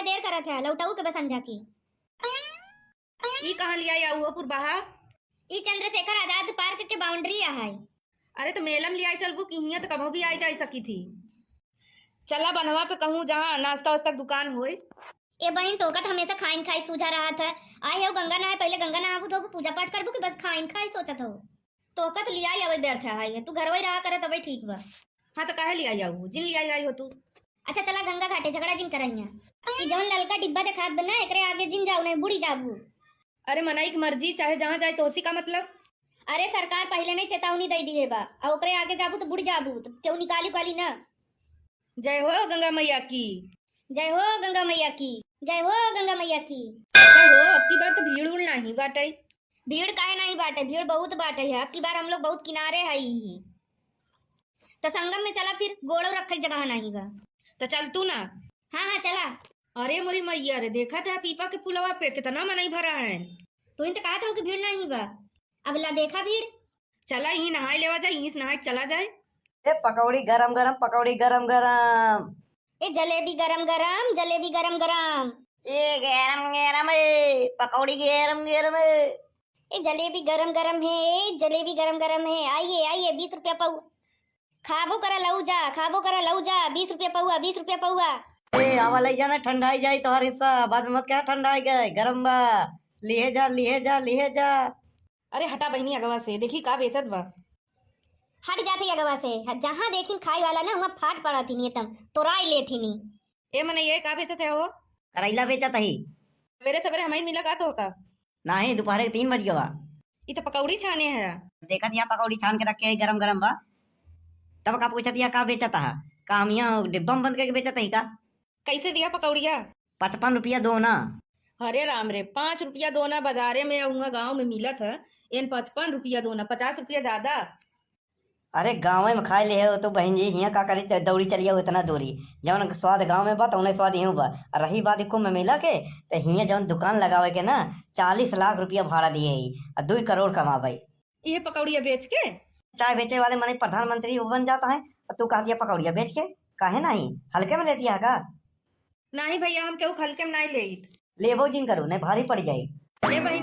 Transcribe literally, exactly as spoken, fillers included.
देर करत है, लौटऊ के बसन जाके। ई कहाँ लियाई आऊ हो पुरबाहा? ई चंद्रशेखर आजाद पार्क के बाउंड्री है। अरे तो मेला में लियाई चलबू कि हियाँ तो कबहूँ भी आई जाई सकी थी। चला बनवा पे कहूँ जहाँ नाश्ता वास्ता के दुकान होई। ए बहिन, तोका तो हमेशा खाइन खाई सूझा रहत है। आए हो गंगा नहाए, पहिले गंगा नहाबू धोबू, पूजा पाठ करबू कि बस खाइन खाई सोचत हो? तोका तो लियाई आवै व्यर्थ है, तू घरवै रहा करत अबै ठीक बा। हाँ तो काहे लियाई आऊ, जिन लियाई आई हो तू। अच्छा चला गंगा घाटे, झगड़ा जिन करइया। ई जौन ललका डिब्बा देखात बा ना, एकरे आगे जिन जाऊ, नहीं बुड़ी जाबू। अरे मनई की मर्जी, चाहे जहाँ जाए तो उसी का मतलब। अरे सरकार पहिले नहीं चेतावनी दे दिहे बा, आ ओकरे आगे जाबू तो बुड़ी जाबू, तो केहू निकाली उकाली ना। जय हो गंगा मैया की। जय हो गंगा मैया की। जय हो गंगा मैया की। जय हो, अब की बार तो भीड़ उड़ नाही बाटे। भीड़ काहे नाही बाटे, भीड़ बहुत बाटे है। अब की बार हम लोग बहुत किनारे है ही। तो संगम में चला फिर, गोड़ो रखे जगह नाही बा। तो चल तू ना। हाँ हाँ चला। अरे मोरी मैया रे, देखा था पीपा के पुलवा पे कितना मनई भरा है। तू ही तो कहत रहो कि भीड़ नाही बा। अब ला देखा भीड़। चला यहीं नहाए लेवा जाए, यहीं से नहाए के चला जाए। ए पकौड़ी गरम गरम, पकौड़ी गरम गरम। ए जलेबी गरम गरम, जलेबी गरम गरम। ए गरम गरम, ए पकौड़ी गरम गरम, ए। ए जलेबी गरम गरम है, ए जलेबी गरम गरम है। आइए आइए, बीस रुपया पाऊ। खाबो करा लऊ जा, खाबो करा लऊ जा, बीस रुपया पौआ, बीस रुपया पौआ। ए आवा लई जाना, ठंडाई जाई तोहार हिस्सा, बाद में मत कहा ठंडाई गए, गरम बा। लिहे जा, लिहे जा, लिहे जा। अरे हटा बहिनी अगवा से, देखी का बेचत बा। हट जात ही अगवा से, ह-, जहाँ देखिन खाई वाला ना, हुआँ फाट पड़त ही नी, एकदम तोराई लेत ही नी। ए मनई, ये का बेचत है हो? करैला बेचत ही। सवेरे सवेरे हमही मिला का तोहका? नाही, दोपहरे के तीन बज गवा। ई तो पकौड़ी छाने है। देखत यहाँ पकौड़ी छान के रखे है, गरम गरम बा। तब का पूछत यहाँ का बेचत है? का हम यहाँ डिब्बा में बंद करके बेचत ही का? कैसे दिया पकौड़िया? पचपन रुपया दोना। अरे राम रे, पाँच रुपया दोना बाजारे में, हुआँ गाँव में मिलत है, एन पचपन रुपया दोना, पचास रुपया ज्यादा। अरे गाँवे में खाए ले हो तो बहिन जी, हियाँ का करी, त दौड़ी चलिया हो इतना दूरी। जौन स्वाद गाँव में बा, तौने स्वाद इहूँ बा। आ रही बात कुंभ मेला के, त हियाँ जौन दुकान लगावे के ना, चालीस लाख रुपया भाड़ा दिए ही, आ दुई करोड़ कमावे। ये पकौड़िया बेच के? चाय बेचे वाले मने प्रधानमंत्री वो बन जाता है, और तू कहतिया पकौड़िया बेच के? काहे नाही? हल्के में लेतिया है का? नाही भैया, हम केहू हल्के में नाही लेइत। लेबो जिन करू, नहीं भारी पड़ जाई। ए बहिनी,